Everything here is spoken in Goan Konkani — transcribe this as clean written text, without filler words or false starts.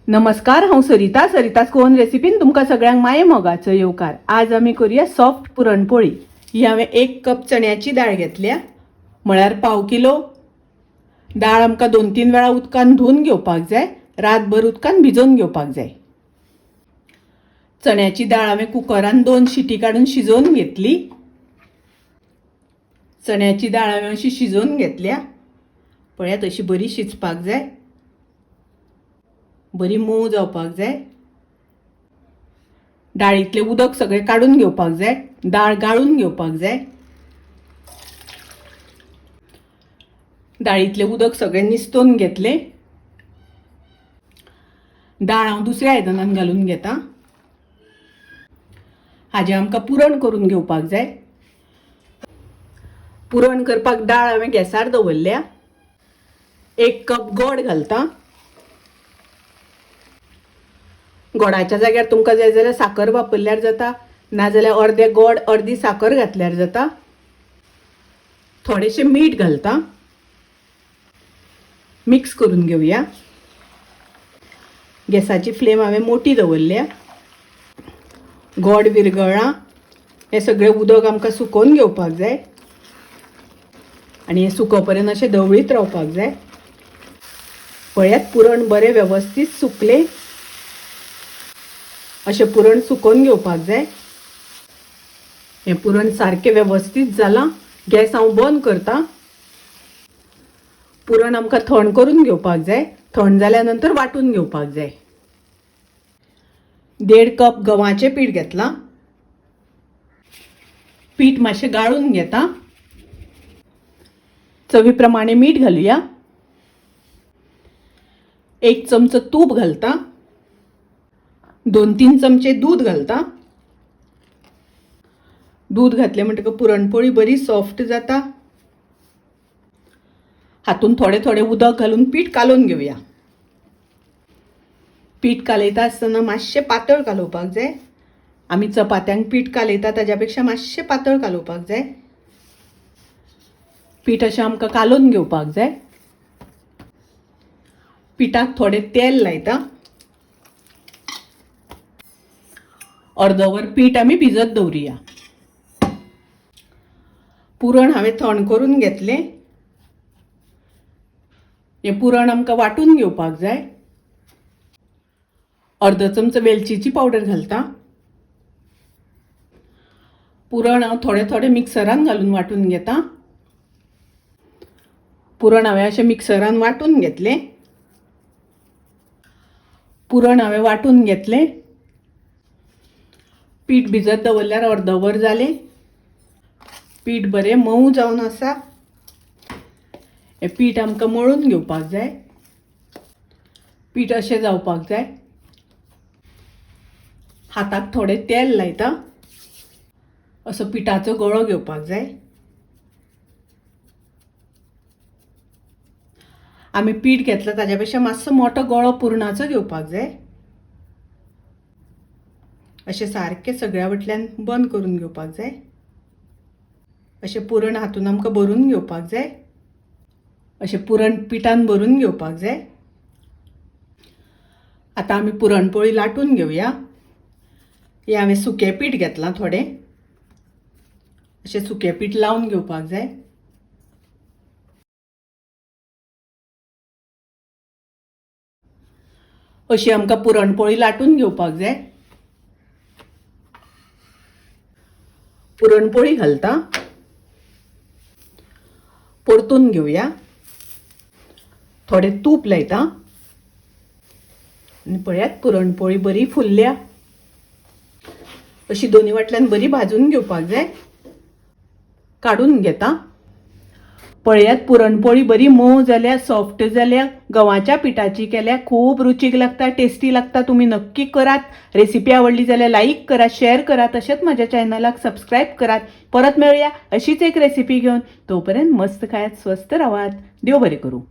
नमस्कार, हांव सरिता. सरिता's गोवन रेसिपीन तुमकां सगळ्यांक माये मोगाचो येवकार. आज आमी करूया सॉफ्ट पुरणपोळी. ही हांवें 1 कप चण्याची दाळ घेतल्या, म्हळ्यार 1/4 किलो दाळ. आमकां 2-3 वेळा उदकान धुवन घेवपाक जाय, रातभर उदकान भिजोवन घेवपाक जाय. चण्याची दाळ हांवें कुकरान 2 शिटी काडून शिजोवन घेतली. चण्याची दाळ हांवें अशी शिजोवन घेतल्या. पळयात, अशी बरी शिजपाक जाय, बरी मोव जावपाक जाय. डाळींतलें उदक सगळें काडून घेवपाक जाय, दाळ गाळून घेवपाक जाय. डाळींतलें उदक सगळें निस्तोवन घेतलें. दाळ हांव दुसऱ्या आयदनान घालून घेता. हाजें आमकां पुरण करून घेवपाक जाय. पुरण करपाक दाळ हांवें गॅसार दवरल्या. 1 कप गोड घालता. गोडाच्या जाग्यार तुमकां जाय जाल्यार साकर वापरल्यार जाता, नाजाल्यार अर्दे गोड अर्दी साकर घातल्यार जाता. थोडेशें मीठ घालता. मिक्स करून घेवया. गॅसाची फ्लेम हांवें मोठी दवरल्या. गोड विरगळ्ळां. हें सगळें उदक आमकां सुकोवन घेवपाक जाय आनी हें सुको पर्यंत अशें धवळीत रावपाक जाय. पळयात, पुरण बरें वेवस्थीत सुकलें. अशें पुरण सुकोवन घेवपाक जाय. हें पुरण सारकें वेवस्थीत जालां. गॅस हांव बंद करता. पुरण आमकां थंड करून घेवपाक जाय. थंड जाल्या नंतर वांटून घेवपाक जाय. 1.5 कप गव्हाचें पीठ घेतलां. पीठ मातशें गाळून घेता. चवी प्रमाणे मीठ घालुया. 1 चमचो तूप घालता. 2-3 चमचे दूद घालता. दूद घातलें म्हणटकच पुरणपोळी बरी सॉफ्ट जाता. हातून थोडें थोडें उदक घालून पीठ कालोवन घेवया. पीठ कालयता आसतना मातशें पातळ कालोवपाक जाय. आमी चपात्यांक पीठ कालयता ताज्या पेक्षा मातशें पातळ कालोवपाक जाय. पीठ अशें आमकां कालोवन घेवपाक जाय. पिठाक थोडें तेल लायता. अर्दवर पीठ आमी भिजत दवरुया. पुरण हांवें थंड करून घेतलें. हें पुरण आमकां वांटून घेवपाक जाय. अर्द चमचो वेलचीची पावडर घालता. पुरण हांव थोडें थोडें मिक्सरान घालून वांटून घेता. पुरण हांवें अशें मिक्सरान वांटून घेतलें. पुरण हांवें वांटून घेतलें. पीठ भिजत दवरल्यार अर्दवर जालें. पीठ बरें मोव जावन आसा. हें पीठ आमकां मळून घेवपाक जाय. पीठ अशें जावपाक जाय. हाताक थोडें तेल लायता. असो पिठाचो गोळो घेवपाक जाय. आमी पीठ घेतला ताज्या पेक्षा मातसो मोठो गोळो पुरणाचो घेवपाक जाय. अशें सारकें सगळ्या वटल्यान बंद करून घेवपाक जाय. अशें पुरण हातून आमकां भरून घेवपाक जाय. अशें पुरण पिठान भरून घेवपाक जाय. आतां आमी पुरणपोळी लाटून घेवया. हें हांवें सुकें पीठ घेतलां थोडें. अशें सुकें पीठ लावन घेवपाक जाय. अशी आमकां पुरणपोळी लाटून घेवपाक जाय. पुरणपोळी घालता. परतून घेवया. थोडें तूप लायता आनी पळयात, पुरणपोळी बरी फुलल्या. अशी दोनी वाटल्यान बरी भाजून घेवपाक जाय. काडून घेता. पळयात, पुरणपोळी बरी मोव जाल्या, सॉफ्ट जाल्या. गव्हाच्या पिठाची केल्या. खूब रुचीक लागता, टेस्टी लागता. तुमी नक्की करात. रेसिपी आवडली जाल्यार लायक करात, शेअर करात, तशेंच म्हज्या चॅनलाक सबस्क्रायब करात. परत मेळुया अशीच एक रेसिपी घेवन. तोपर्यंत मस्त खायात, स्वस्थ रावात. देव बरें करूं.